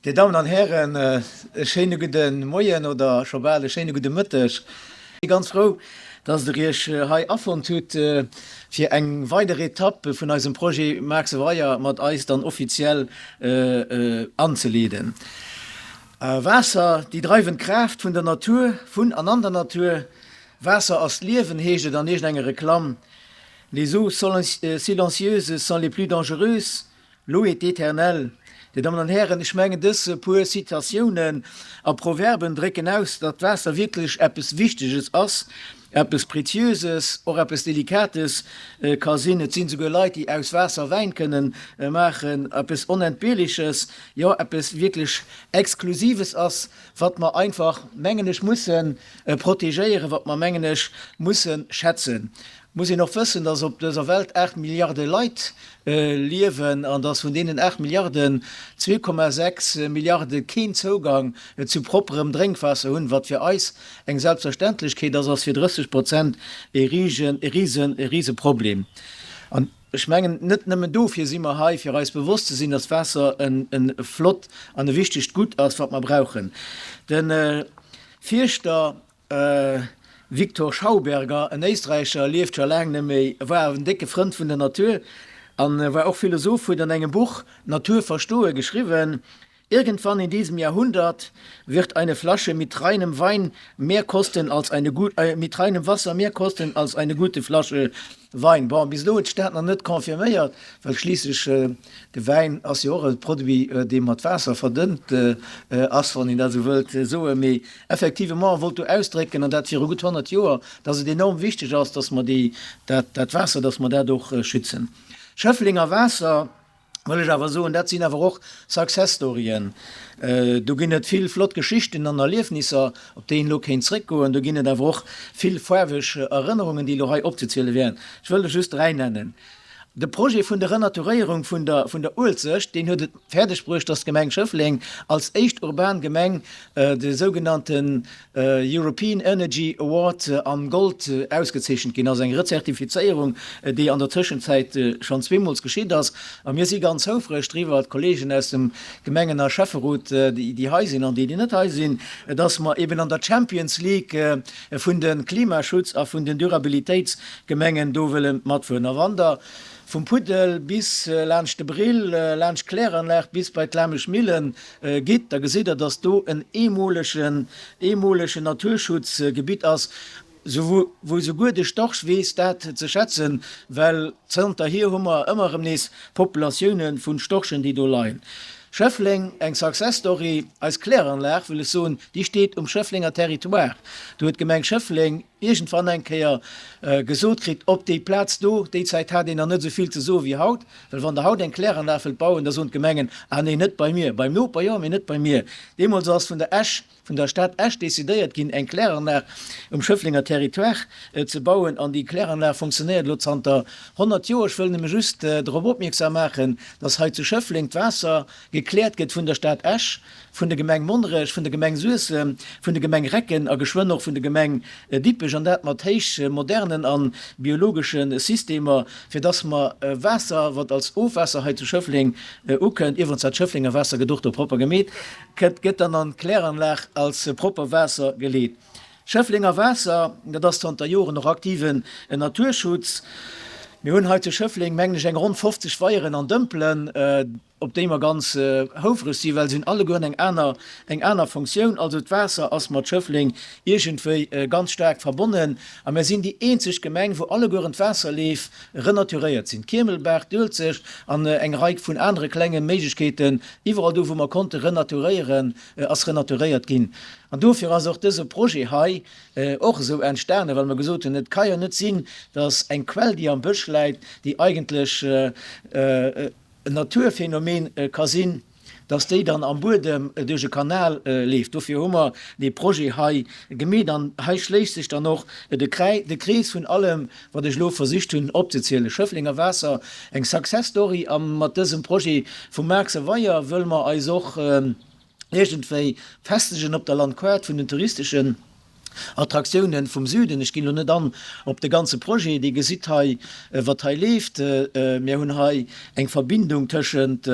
Dir Dammen an Hären, e schéine gudde Moien oder scho bal e schéine gudde Mëtteg. Ech si ganz frou, dass Der Iech hei afonnt hutt, fir eng weider Etapp vun eisem Projet Maarkse Weier mat eis dann offiziell anzeleeden. Waasser, déi dreiwend Kraaft vun der Natur, vun an an der Natur. Waasser ass d'Liewen, heescht et an iergendenger Reklamm. Les eaux silencieuses sont les plus dangereuses. L'eau est éternelle. Dir Dammen an Hären, ech mengen, dës puer Citatiounen a Proverben drécken aus, datt d'Waasser wierklech eppes Wichteges ass, eppes Preziöses, och eppes Delikates ka sinn. Et sinn souguer Leit, déi aus Waasser Wäin kënnen maachen. Eppes Onentbierleches, jo, eppes wierklech Exklusives ass, wat mer einfach, mengen ech, musse protegéieren, wat mer, mengen ech, musse schätzen. Muss een och wëssen, dass op dëser Welt 8 Milliarde Leit liewen an dass vun deenen 8 Milliarden 2,6 Milliarde keen Zougang zu propperem Drénkwaasser hunn, wat fir eis eng Selbstverständlechkeet ass, ass fir 30 Prozent e riesen, e riesen, e riese Problem. An ech mengen, net nëmmen dofir si mer hei, fir eis bewosst ze sinn, dass Waasser e flott an e wichtegt Gutt ass, wat mer brauchen. De Fierschter Viktor Schauberger, en Éisträicher, lieft scho laang net méi, war en décke Frënd vun der Natur an war och Philosoph, huet an engem Buch Natur verstoe geschriwwen, Irgendwann in diesem Jahrhundert wird eine Flasche mit reinem Wein mehr kosten als eine mit reinem Wasser mehr kosten als eine gute Flasche Wein. Bon, bis elo huet sech dat nach net confirméiert, well schliisslech de Wäin ass jo och e Produit, dee mat Waasser verdënnt ass, wann een dat esou wëllt soen. Mee effectivement, e wollt do ausdrécken, an dat viru gutt 100 Joer, dass et enorm wichteg ass, dass mer déi, dat, dat Waasser, dass mer dat och schützen. Schëfflenger Waasser. Wëll ech awer soen, dat sinn awer och Success Storyen. Do ginn et vill flott Geschichten an Erliefnisser, op déi een elo kéint zréckgoen. Do ginn et awer och vill faarweg Erënnerungen, déi elo hei opzeziele wären. Ech wëll der just 3 nennen. De Projet vun der Renaturéierung vun der vun der Uelzecht, deen huet et fäerdeg bruecht, dass d'Gemeng Schëffleng als éischt urban Gemeng de sougenannten European Energy Award an Gold ausgezeechent ginn ass, eng Rezertifizéierung, déi an der Tëschenzäit schonn zweemools geschitt ass. A mir si ganz houfreg driwwer, d'Kollegen aus dem Gemengen a Schäfferot, déi hei sinn an déi, déi net hei sinn, dass mer eben an der Champions League vun de Klimaschutz a vun den Durabilitéitsgemengen do wëlle matfueren. A wann Der vum Puddel bis laanscht de Brill, laanscht d'Kläranlag bis bei d'Lamesch Millen Gitt, da gesitt Der, dass do en eemolegen, eemolegen Naturschutzgebitt ass, wou souguer de Storch weess dat ze schätzen, well zanterhier hu mer ëmmer erëm nees Populatioune vu Storchen, déi do leien. Schëffleng, eng Success Story, eis Kläranlag, wëll ech soen, déi steet um Schëfflenger Territoire. Do huet d'Gemeng Schëffleng iergendwann eng Kéier gesot kritt, op déi Plaz do, déi Zäit hat een nach net esou vill ze soe wéi haut, well wann Der haut eng Kläranlag wëllt bauen, da soen d'Gemengen, ah nee, net bei mir, beim Noper jo, mee net bei mir. Deemools ass vun der Esch, vun der Stad Esch decidéiert ginn, eng Kläranlag um Schëfflenger Territoire ze bauen an déi Kläranlag funktionéiert elo zanter 100 Joer. Ech wëll nëmme just drop opmierksam maachen, dass hei zu Schëffleng d'Waasser gekläert gëtt vun der Stad Esch, vun der Gemeng Monnerech, vun der Gemeng Suessem, vun der Gemeng Recken a geschwënn och vun der Gemeng Dippech, an dat mat héich modernen a biologesche Systemer, fir dass mer Waasser, wat als Ofwaasser hei zu Schëffleng ukënnt, iwwerens dat Schëfflenger Waasser gëtt och do propper gemeet, kënnt, gëtt dann an d'Kläranlag als propper Waasser geleet. Schëfflenger Waasser, dat ass zanter Joren och aktiven Naturschutz. Mir hunn hei zu Schëffleng, mengen ech, eng ronn 50 Weieren an Dëmpelen. op déi mer ganz houfreg sinn, well se hunn allegueren eng aner, eng aner Funktioun. Also d'Waasser ass mat Schëffleng iergendwéi ganz staark verbonnen a mir sinn déi eenzeg Gemeng, wou allegueren d'Waasserleef renaturéiert sinn, d'Kiemelbaach, d'Uelzecht an eng Rei vun anere klenge Méiglechkeeten. Iwwerall do, wou mer konnte renaturéieren, ass renaturéiert ginn. An dofir ass och dëse Projet hei och esou entstanen, well mer gesot hunn, et ka jo net sinn, datt eng Quell, déi am Bësch läit, déi eigentlech, en Naturphänomen ka sinn, dass déi dann am Buedem duerch e Kanal leeft. Dofir hu mer dee Projet hei gemeet. An hei schléisst sech dann och de Krees vun allem, wat ech elo versicht hunn opzezielen. Schëfflenger Waasser, eng Success Story. A mat dësem Projet vum Maarkser Weier wëlle mer eis och iergendwéi festegen op der Landkaart vun den touristeschen Attraktiounen vum Süden. Ech ginn elo net an op de ganze Projet. Dir gesitt hei, wat hei leeft. Mir hunn hei eng Verbindung tëschent.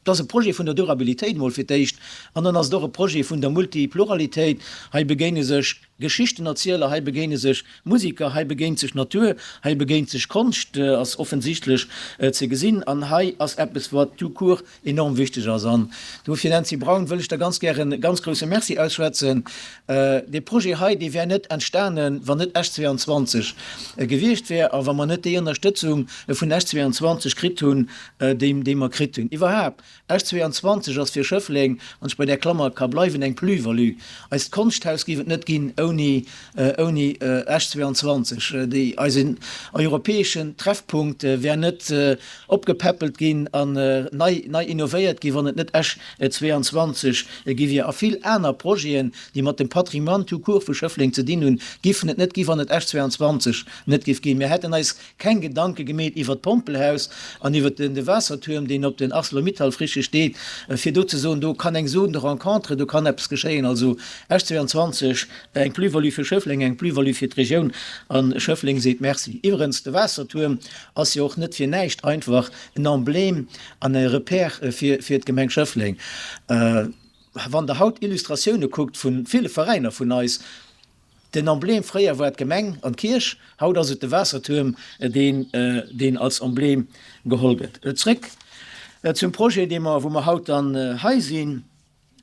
Et ass e Projet vun der Durabilitéit emol fir d'éischt, an dann ass et och e Projet vun der Multipluralitéit. Hei begéine sech Geschichtenerzieler, hei begéine sech Musiker, hei begéint sech Natur, hei begéint sech Konscht, ass offensichtlech ze gesinn. An hei ass eppes, wat tout court enorm wichteg ass. An dofir, Nancy Braun, wëll ech der ganz gären e ganz grouse Merci ausschwätzen. Dee Projet hei, dee wär net entstanen, wann net Esch 22 gewiescht wär a wa mer net déi Ënnerstëtzung vun Esch 22 kritt hunn, déi, déi mer kritt hunn. Iwwerhaapt, Esch 22 ass fir Schëffleng, wann ech bei där Klammer ka bleiwen, eng Plus-value. Eist Konschthaus géif et net ginn ouni, ouni Esch 22. Déi, eisen europäeschen Treffpunkt wär net opgepäppelt ginn an nei, nei innovéiert ginn, wann et net Esch 22 gi wier. A vill aner Projeten, déi mat dem Patrimoine tout court vu Schëffleng ze dinn hunn, giffen et net ginn, wann et Esch 22 net géif ginn. Mir hätten eis keng Gedanke gemeet iwwert d'Pompelhaus an iwwert de Waassertuerm, deen op den Arcelor-Mittal-Frichë steet, fir do ze soen, do kann eng Zone de rencontre, do kann eppes geschéien. Also Esch 22, eng Plus-value fir Schëffleng, eng Plus-value fir d'Regioun a Schëffleng seet Merci. Iwwerens, de Waassertuerm ass jo och net fir näischt einfach en Emblème an e Repère fir d'Gemeng Schëffleng. Wann Der haut Illustratioune kuckt vu ville Veräiner vun eis, Den Emblem, fréier war et d'Gemeng an d'Kierch, haut ass et de Waassertuerm, deen deen als Emblem geholl gëtt. Zréck zum Projet, dee mer, wou mer haut dann hei sinn.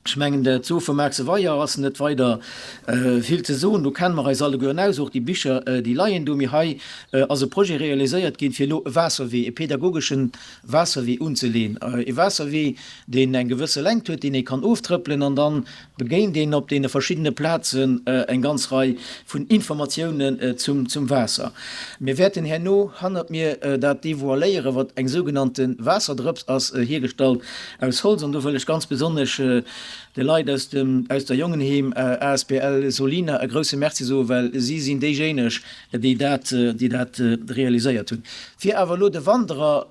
Ech mengen, d'So vum Max Weyer ass net weider vill ze soen, do kenne mer eis allegueren aus, och déi Bicher, déi leien do. Mee hei ass e Projet realiséiert ginn, fir elo e Waasserwee, e pedagogeschen Waasserwee unzeleen. E Waasserwee, deen eng gewësse Längt huet, deen ee kann oftrëppelen an dann begéint een op deene verschiddene Plazen eng ganz Rei vun Informatiounen zum Waasser. Mir wäerten herno hannert mir dat devoiléieren, wat eng sougenannte Waasserdrëps ass, hiergestallt aus Holz. An do wëll ech ganz besonnesch de Leit aus dem aus der Jongenheem asbl Solina e grouse Merci soen, well si sinn déijéineg, déi dat déi dat realiséiert hunn. Fir awer elo de Wanderer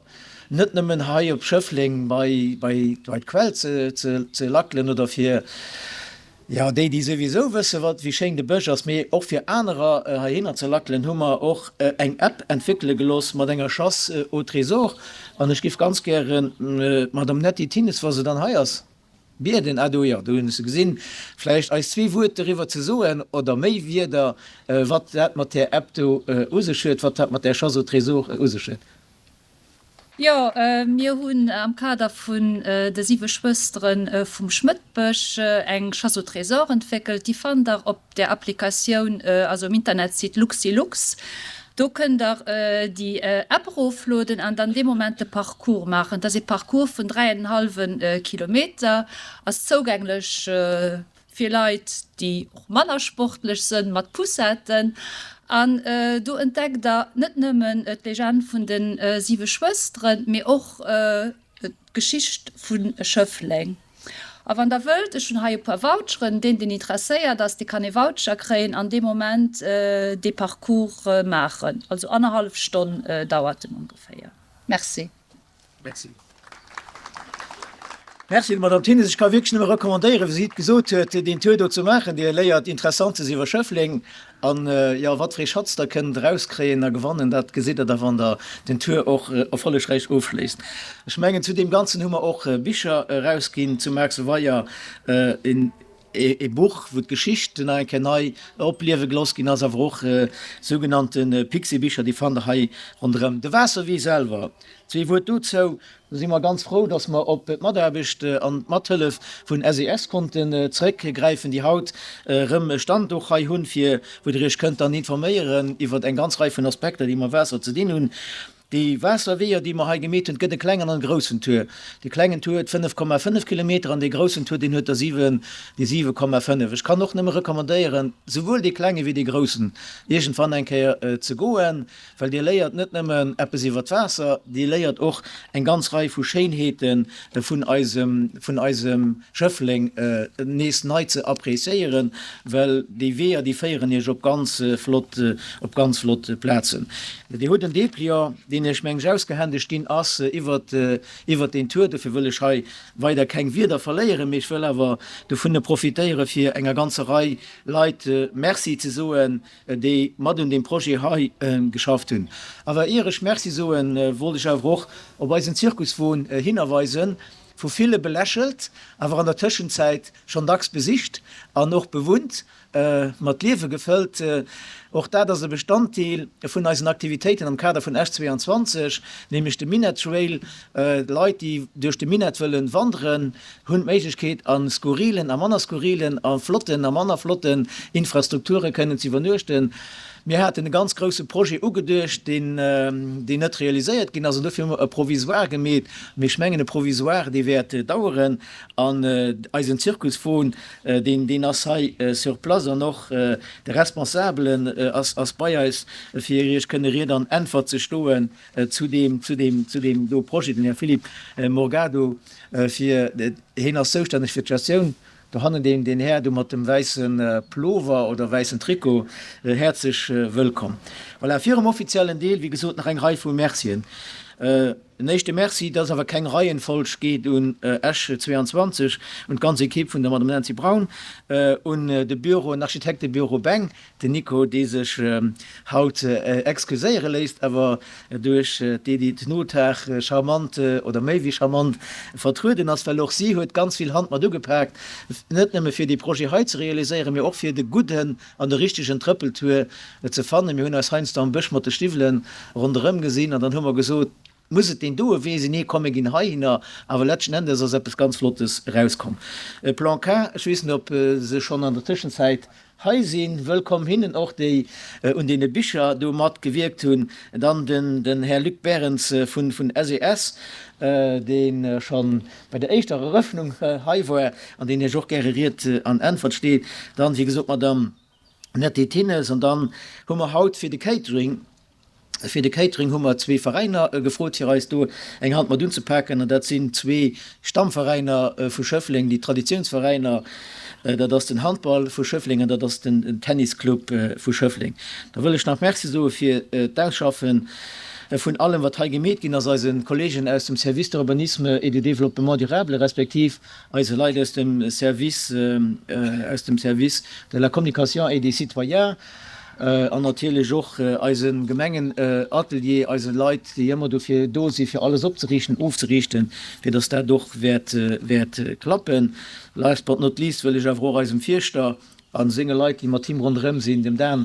net nëmmen hei op Schëffleng bei bei d'Quell ze ze lackelen oder fir, jo, déi, déi souwisou wësse wat wéi schéin de Bësch ass, mee och fir anerer heihinner ze lackelen, hu mer och eng App entwéckele gelooss mat enger Chasse au trésor. An ech giff ganz gären d'Madame Netty Thinnes, wa se dann hei ass, Bieden, ah do, jo, do hunn ech se gesinn, vläicht eis zwee Wuert doriwwer ze soen oder méi Wierder, wat dat mat där App do u sech huet, wat dat mat där Chasse au trésor u sech huet. Jo, mir hunn am Kader vun de siwe Schwëstere vum Schmëttbësch eng Chasse au trésor entwéckelt. Déi fannt der op der Applikatioun, also um Internetsite Luxilux. Do kënnt der déi App eroflueden an dann dee Moment de Parcours maachen. Dat ass ee Parcours vun dräienhallwe Kilometer, ass zougänglech fir Leit, déi och manner sportlech sënn, mat Poussetten. An do entdeckt der net nëmmen d'Legend vun de siwe Schwësteren, mee och d'Geschicht vu Schëffleng. A wann der wëllt, ech hunn hei e puer Voucheren, deen deen interesséiert ass, dee kann ee Voucher kréien an dee Moment dee Parcours maachen. Also annerhallef Stonn dauert en ongeféier. Merci. Merci. Merci, Madame Thinnes. Ech ka wierklech nëmme recommandéieren, wéi si et gesot huet, deen Tour do ze maachen. Dir léiert Interessantes iwwer Schëffleng. An, jo, wat fir ee Schatz Der kënnt erauskréien a gewannen, dat gesitt Der da, wann Der den Tour och erfollegräich ofschléisst. Ech mengen, zu deem Ganzen hu mer och Bicher erausginn zum Max Weyer, ee Buch, wou d'Geschicht nach eng Kéier nei opliewe gelooss ginn ass, awer och sougenannte Pixie-Bicher, déi fannt Der hei ronderëm. De Waasserwee selwer, Zwee Wuert dozou, Do si mer ganz frou, dass mer op d'Mataarbecht an d'Mathëllef vun SES konnten zrëckgräifen, déi haut erëm e Stand och hei hunn, fir wou Der Iech kënnt dann informéieren iwwer eng ganz Rei vun Aspekter, déi mam Waasser ze dinn hunn. Déi Waasserweeër, déi mer hei gemeet hunn, et gëtt e klengen an e groussen Tour. Dee klengen Tour huet 5,5 Kilometer an dee groussen Tour, deen huet der 7, déi 7,5. Ech kann och nëmme recommandéieren, souwuel dee klenge wéi dee groussen iergendwann eng Kéier ze goen. Well dir léiert net nëmmen eppes iwwer d'Waasser, dir léiert och eng ganz Rei vu Schéinheete vun eisem, vun eisem Schëffleng nees nei ze appréciéieren, well déi Weeër, déi féieren iech op ganz flott, op ganz flott Plazen. Dir hutt en Dépliant, deen iech, meng ech, ausgehändegt ginn ass iwwert, iwwert deen Tour. Dofir wëll ech hei weider keng Wierder verléieren, mee ech wëll awer dovunner profitéieren, fir enger ganzer Rei Leit Merci ze soen, déi mat un deem Projet hei geschafft hunn. Awer ier ech Merci soen, wollt ech awer och op eisen Zirkuswon hinerweisen. Vu ville belächelt, awer an der Tëschenzäit schonn dacks besicht an och bewunnt, mat Liewe gefëllt. Och dat ass e Bestanddeel vun eisen Aktivitéiten am Kader vun Esch 22, nämlech de Minett Trail. Leit, déi duerch de Minett wëllen wanderen, hunn d'Méiglechkeet a skurrilen a manner skurrilen, a flotten a manner flotten Infrastrukture kënnen ze iwwernuechten. Mir haten e ganz grousse Projet ugeduecht, deen net realiséiert ginn ass, an dofir hu mer e Provisoire gemeet. Mee ech mengen, e Provisoire, dee wäert daueren. An eisen Zirkuswon, deen, deen ass hei sur place an och de Responsabelen ass, ass bei eis, fir Iech kënne Ried an Äntwert ze stoen zu deem, zu deem, zu deem do Projet. Den Här Philippe Morgado, fir, hien ass zoustänneg fir d'Gestioun. Dohannen deen, deen Här do mat dem wäisse Plover oder wäissen Trikot, häerzlech wëllkomm. Voilà, virum offiziellen Deel, wéi gesot, nach eng Rei vu Mercien. En éischte Merci, dat ass awer keng Reihenfolg, geet un Esch 22, un d'ganz Equipe vun der Madame Nancy Braun, un de Büro, den Architektebüro Beng, Den Nico, dee sech haut excuséiere léisst, awer duerch d'Edith Nothag charmant, oder méi wéi charmant, vertrueden ass, well och si huet ganz vill Hand mat ugepaakt, net nëmme fir dee Projet hei ze realiséieren, mee och fir de gudden an de richtegen Trëppeltour ze fannen. Mir hunn eis heiansdo am Bësch mat de Stiwwele ronderëm gesinn an dann hu mer gesot, Muss et deen doe Wee sinn? Nee, komm mir ginn heihinner. Awer letzten Endes ass eppes ganz Flottes erauskomm. Plan K, ech weess net, ob se schonn an der Tëschenzäit hei sinn. Wëllkomm hinnen och, déi un deene Bicher do mat gewierkt hunn. Dann den Här Luc Berens vun SES, dee scho bei der éischter Erëffnung hei war an deen Iech och gäre Ried an Äntwert steet. Dann, wéi gesot, d'Madame Netty Thinnes. An dann hu mer haut fir de Catering, Fir de Catering hu mer zwee Veräiner gefrot, fir eis do eng Hand mat unzepaken. An dat sinn zwee Stammveräiner vu Schëffleng, déi Traditiounsveräiner. Dat ass den Handball vu Schëffleng an dat ass den Tennisclub vu Schëffleng. Da wëll ech nach Merci soe fir d'Ausschaffe vun allem, wat hei gemeet ginn ass, eise Kolleegen aus dem Service d'urbanisme et de développement durable respektiv eise Leit aus dem Service, aus dem Service de la communication et des citoyens. An natierlech och eise Gemengenatelier, eise Leit, déi ëmmer dofir do si fir alles opzeriichten, ofzeriichten, fir datt dat och wäert, wäert klappen. Last but not least wëll ech awer och eisem Fierschter a senge Leit, déi mat him ronderëm sinn, dem Dan,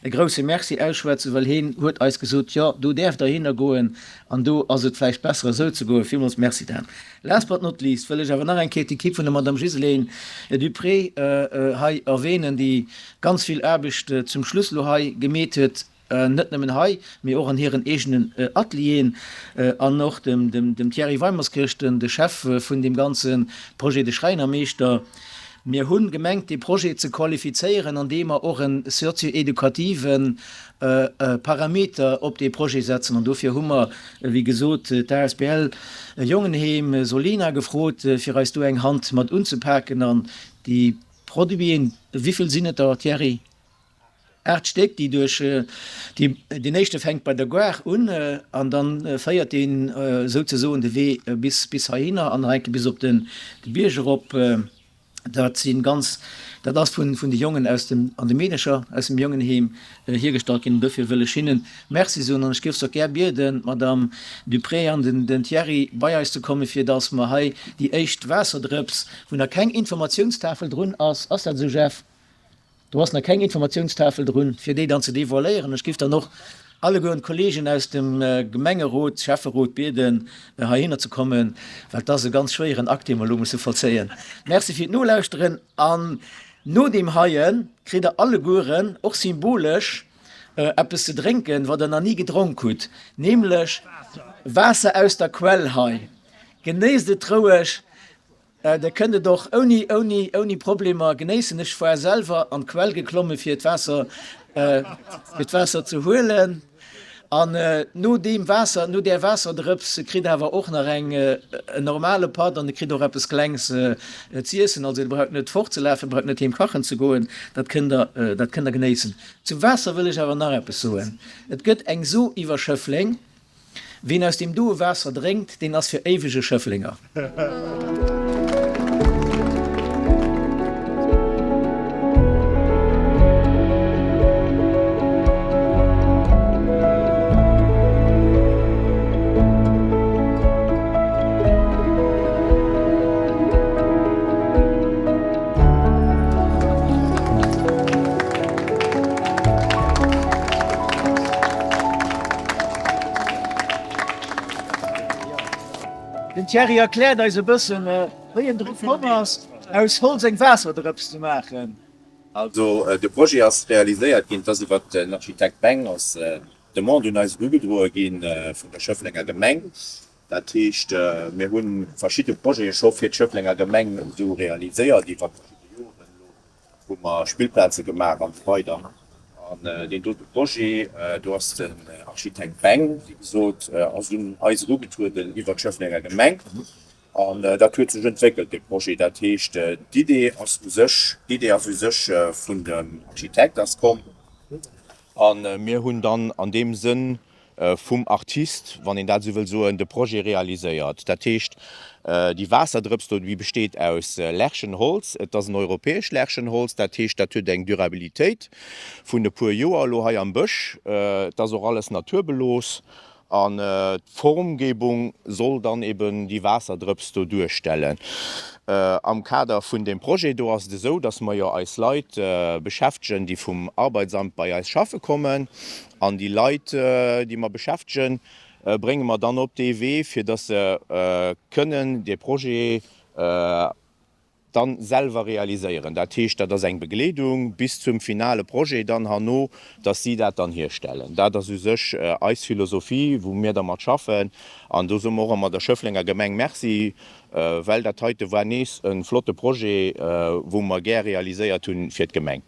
e grouse Merci ausschwätzen, well heen huet eis gesot, Jo, do däerft Der hinner goen an do ass et vläicht besser esou ze goen. Villmools Merci, Dan. Last but not least wëll ech awer nach eng Kéier d'Equipe vun der Madame Ghislaine Dupré hei erwähnen, déi ganz vill Aarbecht zum Schluss elo hei gemeet huet, net nëmmen hei, mee och an hiren eegenen Atelieren, an och dem Thierry Weimerskirch, de Chef vun deem ganze Projet, de Schräinermeeschter. Mir hu gemengt, dee Projet ze qualifizéieren, andeem mer och e sozio-edukative Parameter op dee Projet setzen. An dofir hu mer, wéi gesot, d'ASBL Jongenheem Solena gefrot, fir eis do eng Hand mat unzepaken an déi Produiten, wivill sinn et der, Thierry? 8 Stéck, déi duerch déi, deen éischte fänkt bei der Gare un an da féiert deen souzesoen de Wee bis bis heihinner an nach eng Kéier bis op de Bierg erop. Dat si ganz, dat ass vun vun de Jongen aus dem an de Meedercher aus dem Jongenheem hiergestallt ginn. Dofir wëll ech hinnen Merci soen an ech géif se och gär bieden, d'Madame Dupré an den den Thierry bei eis ze kommen, fir datt mer hei déi éischt Waasserdrëps, wou nach keng Informatiounstafel drun ass, ass dat esou, Jeff? Do ass nach keng Informatiounstafel drun, fir déi dann ze devoiléieren. Ech géif dann och allegueren d'Kollegen aus dem Gemengerot, Schäfferot bieden, heihinner ze kommen, well et ass e ganz schwéieren Akt, dee mer elo musse vollzéien. Merci fir d'Nolauschteren. An no deem heie kritt Der allegueren och symbolesch eppes ze drénken, wat Der nach ni gedronk hutt, nämlech Waasser aus der Quell hei. Genéisst et roueg. Der kënnt et och ouni, ouni, ouni Problemer genéissen. Ech war selwer an d'Quell geklomme fir d'Waasser, fir d'Waasser ze huelen. An no deem Waasser, no där Waasserdrëps kritt Der awer och nach eng, en normale Patt an Der kritt och eppes Klengs z'iessen. Also Dir braucht net fortzelafen, braucht net heem kachen ze goen, dat kënnt Der, dat kënnt Der genéissen. Zum Waasser wëll ech awer nach eppes soen. Et gëtt eng So iwwer Schëffleng. Ween aus deem doe Waasser drénkt, deen ass fir éiweg e Schëfflenger. Thierry erkläert eis e bëssen, wéi en dru komm ass, aus Holz eng Waasserdrëps ze maachen. Also de Projet ass realiséiert ginn, et ass iwwert den Architekt Beng ass d'Demande un eis erugedroe gi vun der Schëfflenger Gemeng. Dat heescht, mir hu verschidde Projete scho fir d'Schëfflenger Gemeng esou realiséiert iwwer verschidde Joren elo, wou mer Spillplaze gemaach an esou weider. An deen dote Projet, do ass den Architekt Beng, wéi gesot, ass un eis erugetrueden iwwer d'Schëfflenger Gemeng. An dat huet sech entwéckelt, dee Projet. Dat heescht, d'Idee ass u sech, d'Idee ass u sech vun dem Architekt ass komm. A mir hunn dann an deem Sënn vum Artist, wann een dat esou wëll soen, de Projet realiséiert. Dat heescht, déi Waasserdrëps do, déi besteet aus Lärchenholz. Et ass en europäescht Lärchenholz, dat heescht, dat huet eng Durabilitéit vun e puer Joer elo hei am Bësch. Et ass och alles naturbelooss an d'Formgebung soll dann eben déi Waasserdrëps do duerstellen. Am Kader vun deem Projet do ass et esou, dass mer jo eis Leit beschäftegen, déi vum Arbeitsamt bei eis schaffe kommen. An déi Leit, déi mer beschäftegen, brénge mer dann op dee Wee, fir dass se kënnen dee Projet dann selwer realiséieren. Dat heescht, dat ass eng Begleedung bis zum finale Projet dann herno, dass si dat dann hierstellen. Dat ass u sech eis Philosophie, wou mir dermat schaffen. An do soe mer och ëmmer der Schëfflenger Gemeng Merci, well dat heite war nees e flotte Projet, wou mer gär realiséiert hunn fir d'Gemeng.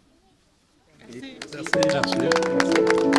Merci.